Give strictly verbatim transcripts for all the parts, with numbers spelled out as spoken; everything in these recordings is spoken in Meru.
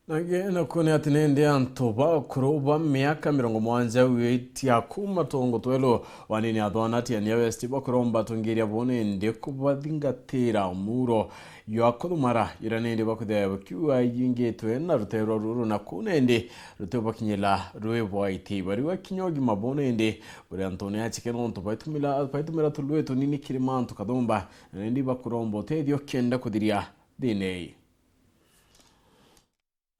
Nage nakwo ni ati nindi antu bakuru ba miaka mirongo mugwanja gwitia kuuma tongo twelu wa ndini ya Thwana Tigania West bakuromba atongeria bo nindi kubathingatira muuro jwa kuthumara, ira nindi bakwithirwa bakiuga yingitwe na ruteere rwa ruru, na kuu nindi rutiubakinyira rwi bwaiti. Bariuga kinya ugima bo nindi buri antune achike nontu baitumira, baitumira turui tunini kiri mantu kathumba, na nindi bakuromba utethio kenda kuthiria thina ii.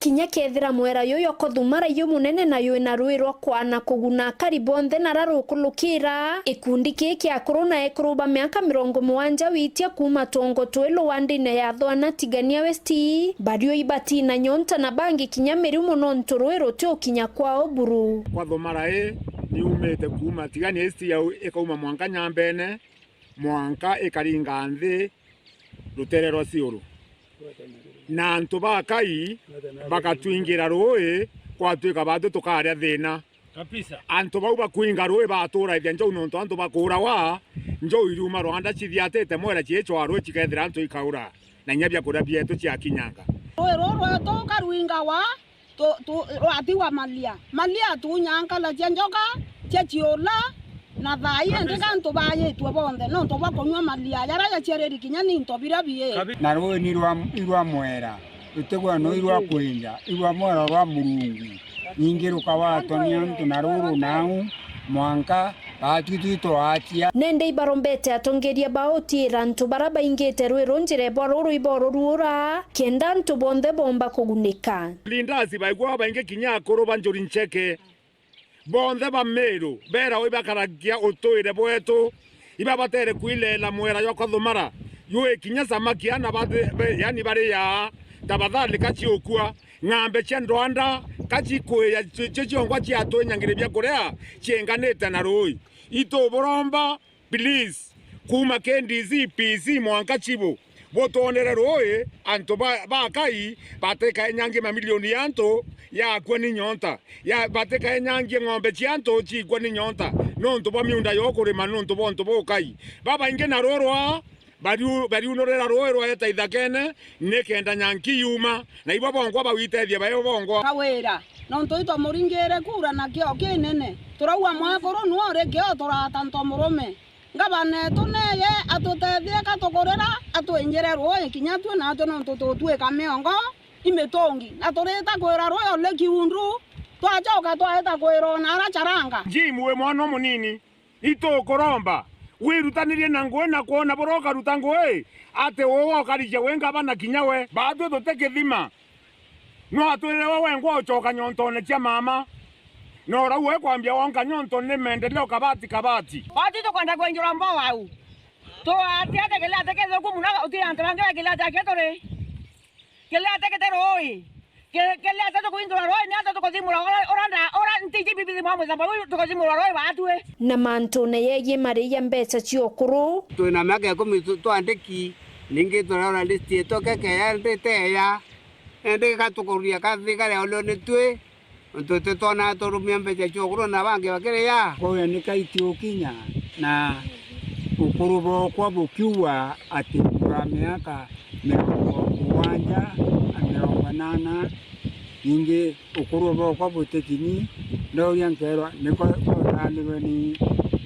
Kinya kethira mwera juju jwa kuthumara ju munene na jwina rui rwa kwana kuguna akari bonthe na rarukulukira, gikundi kii kia akuru na ekuru ba miaka mirongo mugwanja gwitia kuuma tongo twelu wa ndini ya Thwana Tigania West, bariu ibatina nyonta na bangi kinya mirimu nontu rui rutiukinya kwao buru. Kwa thumara ii niumite kuuma Tigania East yau ikauma mwanka Nyambene, mwanka ikaringa nthi ruteere rwa Siuru. Na antu ba Akai bagatwingira rui, kwatwika baatu tukaria thina. Kabisa. Antu bau bakwinga rui baturaithia njou nontu antu bakuurawa, njou iriuma rwanda cithiatite mwera ciicwa rui cikethira antu ikaura, na inya biakuria bietu ciakinyanga. Rui ruu rwetu karwingawa, tu-, tu-, rwatigwa maria. Maria tuunyanka na cia njoka, cia ciula, na thaa ii indi antu baayitue bonthe nontu bwa kunyua maria jaria jaciariri kinya ni into biria bii. Na rui ni rwa, i rwa mwera, rutigwa no i rwa kwinja, i rwa mwera rwa Murungu. Ningi rukawatwa ni antu na ruru nau mwanka baatwi twi twaatia. Nende ibarombete atongeria bao utiira antu baria baingite rui ruu njira bwa ruru iboruruura, kenda antu bonthe boomba kugunika. Leaders baigua babaingi kinya akuru ba Njuri Ncheke, bonthe ba Meru, beera ibakaragia utuire bwetu, ibabatere kwileela mwera jwa kathumara, jwi kinya samaki ana bathe-, be-, yani bariaa, tafadhali kaciukua, ng'ambe cia ndwanda, kacikuia ci-, cio ciongwa ciatwinyangiria biakuria cienganite na rui. Ituburomba, please, kuuma K D C, P C mwanka Chibu, butwonere rui, antu ba, ba Akai batikaenyangie mamilioni ya antu yakua ni nyonta, ya, batikaenyangie ng'ombe cia antu ciikua ni nyonta, nontu bwa miunda yo kurima, nontu bwa untu bukai. Babaingi na ruu rwa bariu-, bariunurira rui rweeta ithakene, nikenda nyanki yuma, na ibo bongwa bawitethia bayo bongwa. Kawira, nontu itwamuringire kura na kio kinene, turauga mwekuru nuo uri kio turata ntomurume. Ngavana etu neye atutethie ka tukurira, atwinjire rui kinya tui natwi nontu tutwika miongo imitungi, na turita kwira rui uri kiundu, twacoka twaita kwira ona ara charanga. Jim wi mwana umunini, itukuromba wirutanirie na ngui na kwona buria ukaruta ngui, ati uu ukarikia wi ngavana kinya we. Baatwi tuti kithima. No atwirire we wengwa ucoka nyontone cia mama. No urau we kwambia wonka nyonto ni maendeleo kabati kabati. Baatwi tukwenda kwenjirwa mbo wau. Tuatia ati kiria ati kithuku muno uti antu bangi ba kiria ati akio turi. Kiria ati kiti rui. Ki-, kiria ati tukuinjirwa rui ni antu tukuthimura ura, ura nda, ura ntiji bibithi mwa muthemba uyu tukuthimurwa rui baatwi. Na mantune yegie mariia mbeca cia ukuru. Twina miaka ikumi tu-, twandiki, ningi turarora list yetu keke ya nditeya. Indi gatukururia kathigari ulio ni twi, untu tutitwona turumia mbeca cia ukuru na bangi bakiria. Kuya ni kaiti ukinya, na ukuru bwokwa bukiuga ati mbura miaka mirongo mugwanja na mirongo inana, ningi ukuru bwokwa butikinyi, ndauria nkeerwa, niko kothanirwe ni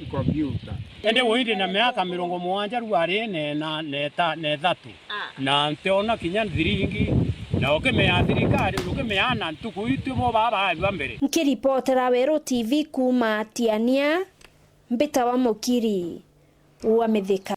nkombiuta. Indi uu ndi na miaka mirongo mugwanja riu ari na, na, na ita-, na ithatu. Na ntiona kinya nthiringi, na ukimea thirikari, ukimea na ntuku itu bo baba ba mbere. Nkiripotera Weru T V kuuma Tiania, mbita wa Mukiri wa Mithika.